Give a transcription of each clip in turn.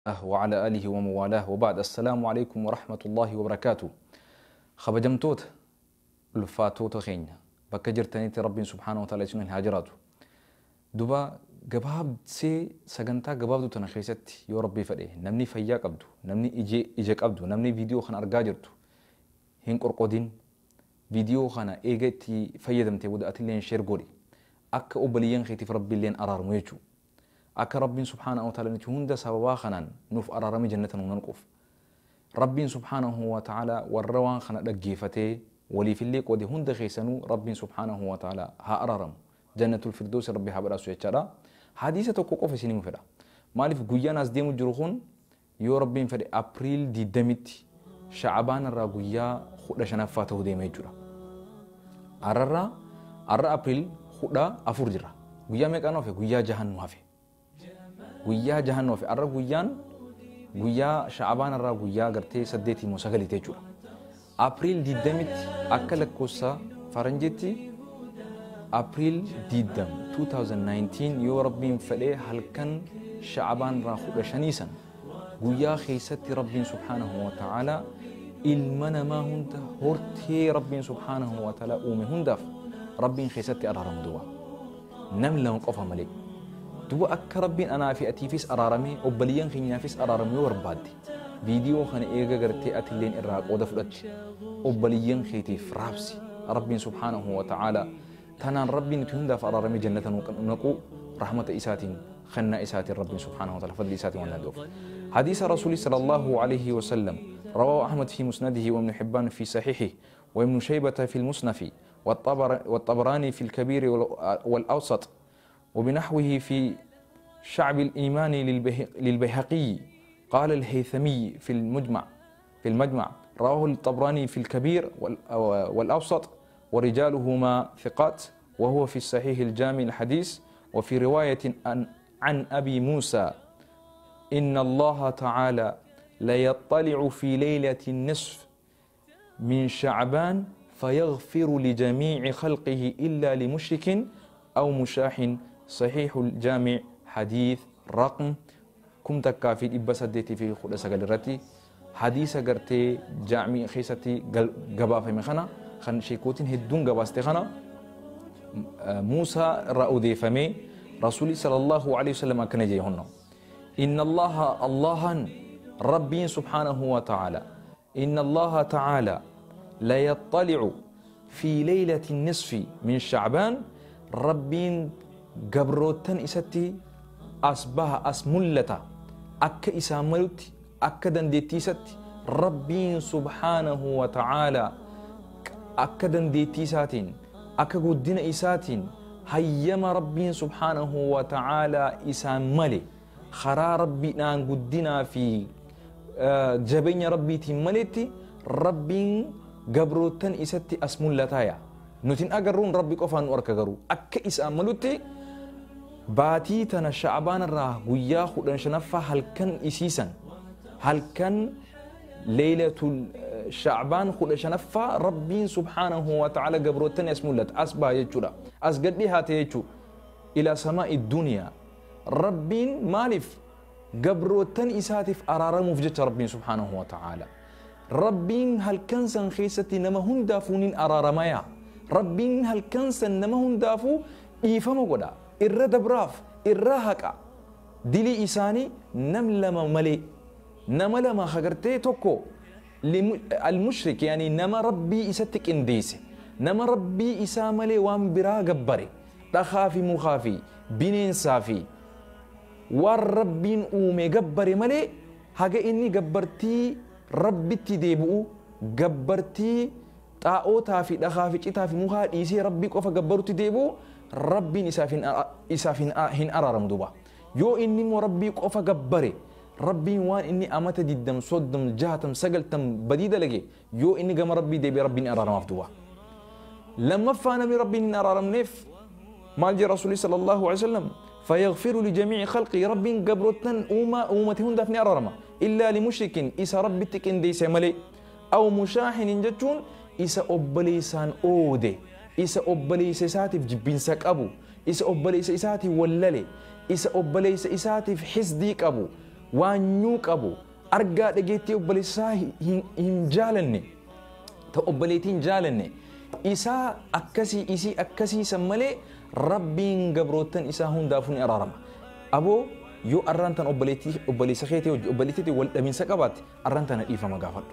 وعلى آله وموالاه وبعد السلام عليكم ورحمة الله وبركاته. خبجمتوت ulfaatoota keenya bakka jirtanitti Rabbiin subhaanahu wa ta'ala isin haa jiraatu. Duba gabaabsee sagantaa gabaabduu tana keessatti yoo Rabbii fedhe namni fayyaa qabdu, namni ija qabdu, namni viidiyoo kana argaa jirtu hin qorqodin. Viidiyoo kana eega itti fayyadamtee booda atilleen sheer godhi. Akka obboleeyyan keetiif Rabbiilleen araaramu jechuudha. Akka Rabbiin subhaanahu wa ta'ala nuti hunda sababaa kanaan nuuf araarame jannata nu nanquuf. Rabbiin subhaanahu wa ta'ala warra waan kana dhaggeeffatee waliifillee qoode hunda keessanuu Rabbiin subhaanahu wa ta'ala haa araaramu. Jannatul Firdoos Rabbi haa badhaasu jechaadha. Hadiisa tokko qofa isinii fedha. Maaliif guyyaan as deemu jiru kun yoo Rabbiin fedhe April 20tti Sha'abaan irraa guyyaa 15ffaa ta'uu deema jechuudha. Arrarraa arra April 14 jira. Guyyaa meeqaan hafe? Guyyaa jahan nu hafe. Guyyaa jahan nu hafe. Arra guyyaan guyyaa Sha'abaan irraa guyyaa gartee 8 moo 9 jechuudha. April 20tti akka lakkoofsa faranjiitti April 20 2019 yoo Rabbiin fedhee halkan Sha'abaan irraa 15 san guyyaa keessatti Rabbiin subhaanahu wa ta'ala ilma namaa hunda hortee Rabbiin subhaanahu wa ta'ala uume hundaaf Rabbiin keessatti araaramu duuba. Nam lama qofa malee. Duuba akka Rabbiin anaa fi atiifis araaramee obboleeyyan keenyaafis araaramu yoo barbaadde viidiyoo kana eega gartee atilleen irraa qooda fudhatte obboleeyyan keetiif raabsi. Rabbiin subhaanahu wa ta'ala tanaan Rabbiin nuti hundaaf araaramee jannata naquu rahmata isaatiin خنا إساتي ربي سبحانه وتعالى فضل إساتي والندوف. حديث رسول صلى الله عليه وسلم رواه أحمد في مسنده وابن حبان في صحيحه وابن شيبة في المصنف والطبراني في الكبير والأوسط وبنحوه في شعب الإيمان للبيهقي. قال الهيثمي في المجمع رواه الطبراني في الكبير والأوسط ورجالهما ثقات وهو في الصحيح الجامع الحديث. وفي رواية عن أبي موسى إن الله تعالى ليطلع في ليلة النصف من شعبان فيغفر لجميع خلقه إلا لمشرك أو مشاح. صحيح الجامع حديث رقم كم تكافي إبسدتي في خلاصة قدرتي حديث قرتي جامع خيستي جبا في مخنا خن شيكوتين هدون جباستي خنا موسى رأودي فمي رسولي صلى الله عليه وسلم أكن جيهن إن الله الله ربي سبحانه وتعالى إن الله تعالى لا يطلع في ليلة النصف من شعبان ربي قبروتن إستي أصبح أسملتا أك إساملتي أك دندتيستي ربي سبحانه وتعالى أك دندتيساتين أك قدنا إساتين هيما ربي سبحانه وتعالى إساملي خرا ربي نان قدنا في جبين ربي تملتي ربي قبروتن إستي أسملتايا نتين أجرون ربي قفان وأركجرو أك إساملتي باتي تنا شعبان الراه ويا خدن شنفة هل كان إسيسا هل كان ليلة شعبان خد شنفة ربي سبحانه وتعالى قبروتن اسمولت أصبح يجورا أسجد لها تيجو إلى سماء الدنيا ربي مالف قبروتن إساتف أرارم وفجت ربي سبحانه وتعالى ربي هل كان سنخيستي نما هن دافونين أرارمايا ربي هل كان سن نما هن دافو إيفما قدا إرد براف إرهكا دلي إساني نملما ملي نملما خجرتي توكو المشرك يعني نما ربي إستك إنديسي نما ربي إساملي وان برا جبري تخافي مخافي بنين صافي والربين أومي جبري ملي حاجة إني جبرتي ربي تديبو جبرتي تاو تافي تخافي تافي مخا إيسي ربي كوفا جبرتي ديبو ربي إسافين هن أرارم دوبا يو إني مربي كوفا جبري ربي وان إني أمت ديدم صدم جهتم سجلتم بديدة لجي يو إني جم ربي دي بربي أرارم أفدوا لما فانا بربي إن أرارم نف مال رسولي صلى الله عليه وسلم فيغفر لجميع خلقي ربي جبروتن أمة أمتهن دفني أرارما إلا لمشرك إسا ربي تكن دي سملي أو مشاحن جتون إسا أبليسان أودي إسا أبليس ساتف جبين سك أبو إسا أبليس إساتي وللي إسا أبليس إساتف حسديك أبو Waanyuu qabu argaa dhageettii obboleessaa hin jaalanne ta obboleettii hin jaalanne isaa akkasii isii akkasii san malee Rabbiin gabroottan isaa hundaafuu ni araarama. Aboo yoo arraan tan obboleettii obboleessa keetii hojii obboleettii wal dhabinsa qabaatte arraan tana dhiifama gaafadhu.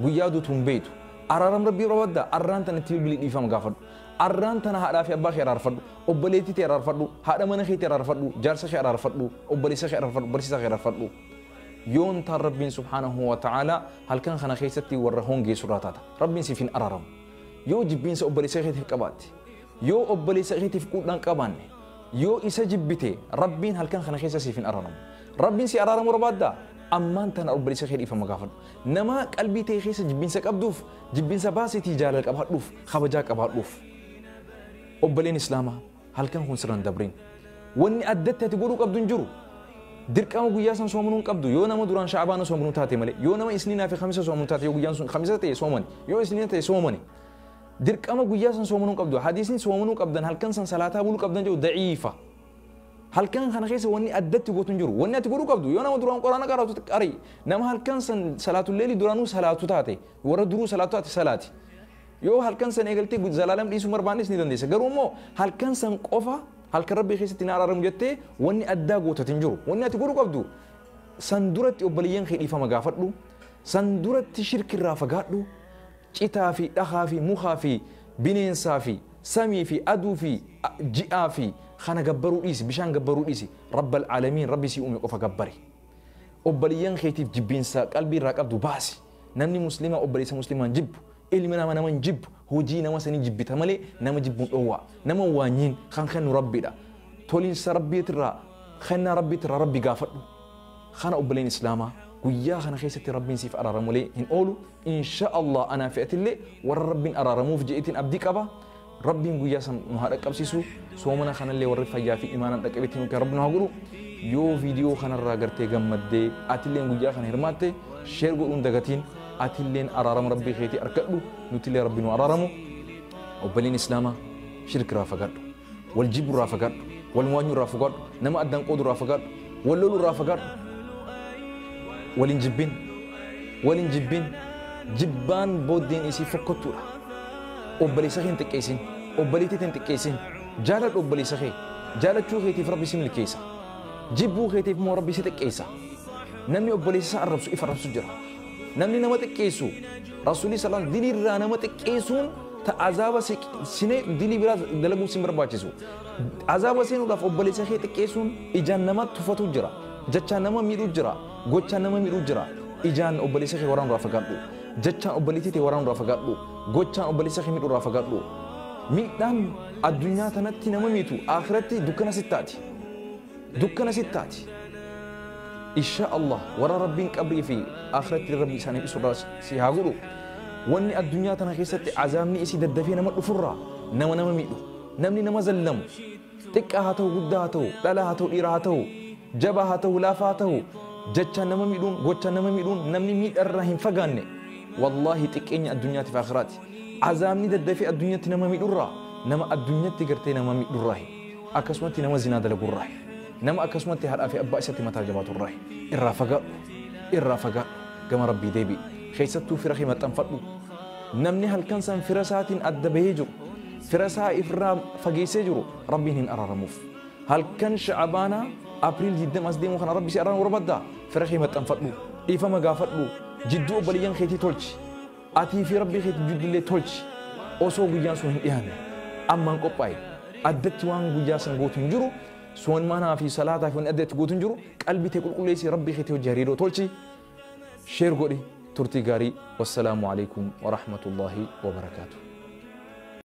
Guyyaa duutu hin beektu. Araaram Rabbii barbaadda arraan tana itti bilbilii dhiifama gaafadhu. Arraan tana haadhaa fi abbaa kee araarfadhu. Obboleettii tee araarfadhu. Haadha mana keetii araarfadhu. Jaarsa kee araarfadhu. Obboleessa kee araarfadhu. Barsiisaa kee araarfadhu. Yoon taan Rabbiin subhaanahu wa ta'ala halkan kana keessatti warra hongeessu irraa taata. Rabbiin siif hin araaramu. Yoo jibbiinsa obboleessa keetiif qabaatte, yoo obboleessa keetiif quudhaan qabaanne, yoo isa jibbite Rabbiin halkan kana keessa siif hin araaramu. Rabbiin si araaramu barbaaddaa? Ammaan tana obboleessa kee dhiifama gaafadhu. Nama qalbii ta'e keessa jibbiinsa qabduuf jibbiinsa baasiitii jaalala qabaadhuuf kabajaa qabaadhuuf. Obboleen Islaamaa halkan kun sirran dabrin. Wanni addatti ati godhuu qabdu hin jiru. Dirqama guyyaa san soomanuu hin qabdu. Yoo nama duraan sha'abaana soomanuu taate malee, yoo nama isniinaa fi kamisa soomanuu taate, yoo guyyaan sun kamisa ta'e soomani, yoo isniina ta'e soomani. Dirqama guyyaa san soomanuu hin qabdu. Hadiisni soomanuu qabdan halkan san salaataa buluu qabdan jedhu da'iifa. Halkan kana keessa wanni addatti gootu hin jiru. Wanni ati godhuu qabdu yoo nama duraan quraana qara'atu qari. Nama halkan san salaatulleeli duraanuu salaatu taate, warra duruu salaatu taate salaati. Yoo halkan san eegaltee zalaalam dhiisuu barbaannes ni dandeessa. Garuu immoo halkan san qofa halkan Rabbii keessatti na araaramu jettee wanni addaa gootatu hin jiru. Wanni ati godhuu qabdu san duratti obboleeyyan kee dhiifama gaafadhu. San duratti shirkirraa fagaadhu. Citaa fi dhahaa fi mukaa fi bineensaa fi samii fi aduu fi ji'aa fi kana gabbaruu dhiisi, bishaan gabbaruu dhiisi. Rabbal aalamiin Rabbi si uume qofa gabbari. Obboleeyyan keetiif jibbiinsa qalbii irraa qabdu baasi. Namni muslimaa obboleessa muslimaan jibbu, ilmi nama nama hin jibbu, hojii nama sanii jibbita malee nama jibbuun dhoowwaa. Nama waanyiin kan kennu Rabbiidha. Toliinsa Rabbiitirraa kennaa Rabbiitirraa Rabbi gaafadhu. Kana obboleen Islaamaa guyyaa kana keessatti Rabbiin siif araaramu malee hin oolu. Insha Allah anaa fi atillee warra Rabbiin araaramuuf je'eetiin abdii qaba. Rabbiin guyyaa san nu haa dhaqqabsiisu. Soomana kanallee warri fayyaa fi imaanaan dhaqqabeetti nu Rabbi nu haa godhu. Yoo viidiyoo kanarraa gartee gammaddee atilleen guyyaa kana hirmaatte share godhuun dagatiin atilleen araarama Rabbii keetii argadhu nutillee Rabbi nu araaramu. Obboleen Islaamaa shirkirraa fagaadhu. Wal jibburraa fagaadhu. Wal waanyurraa fagaadhu. Nama addaan qoodurraa fagaadhu. Wal lolurraa fagaadhu. Walin jibbin. Walin jibbin. Jibbaan booddeen isii fokkottuudha. Obboleessa kee hin xiqqeessin. Obboleettii hin xiqqeessin. Jaaladhu obboleessa kee. Jaalachuu keetiif Rabbi si milkeessa. Jibbuu keetiif immoo Rabbi si xiqqeessa. Namni obboleessa isaa arrabsu if arrabsu jira. Namni nama xiqqeessu Rasuulli sallallahu dilii irraa nama xiqqeessuun ta azaaba sinee dilii biraa dalaguu sin barbaachisu. Azaaba seenuudhaaf obboleessa kee xiqqeessuun ijaan nama tuffatu jira. Jechaan nama miidhuu jira. Gochaan nama miidhuu jira. Ijaan obboleessa kee waraanuu irraa fagaadhu. Jechaan obboleettii tee waraanuu irraa fagaadhu. Gochaan obboleessa kee miidhuu irraa fagaadhu. Miidhaan addunyaa tanatti nama miitu akhiratti dukkana sittaati. Dukkana sittaati. Insha Allah warra Rabbiin qabrii fi akhiratti Rabbi isaaniif isu irraa si haa godhu. Wanni addunyaa tana keessatti azaabni isii daddafee nama dhufurraa nama nama miidhu. Namni nama zallamu xiqqaa haa ta'u guddaa haa ta'u dhalaa haa ta'u dhiira haa ta'u jabaa haa ta'u laafaa haa ta'u jechaan nama miidhuun gochaan nama miidhuun namni miidharraa hin fagaanne wallaahi xiqqeenya addunyaatiif akhiraati. Azaabni daddafee addunyaatti nama miidhurraa nama addunyaatti gartee nama miidhurraa akkasumatti nama zinaa dalagurraa nama akkasumatti haadhaa fi abbaa isatti mataa jabaaturraa irraa fagaadhu irraa fagaadhu gama Rabbii deebi'i. Keessattuu fira kee maxxanfadhu. Namni halkan san fira isaatiin adda bahee jiru fira isaa ifirraa fageessee jiru Rabbiin hin araaramuuf. Halkan sha'abaanaa Apriil 20 as deemu kana Rabbi si araaramu barbaaddaa fira kee maxxanfadhu dhiifama gaafadhu jidduu obboleeyyan keetii tolchi atii fi Rabbii keetii jidduullee tolchi osoo guyyaan sun hin dhiyaanne ammaan qophaa'e addatti waan guyyaa san gootu hin jiru soonmanaa fi salaataa fi wanni addatti gootu hin jiru qalbii tee qulqulleessi Rabbii keetii hojii hariiroo tolchi share godhi turtii gaarii wassalaamu alaikum warahmatullaahi wabarakaatu.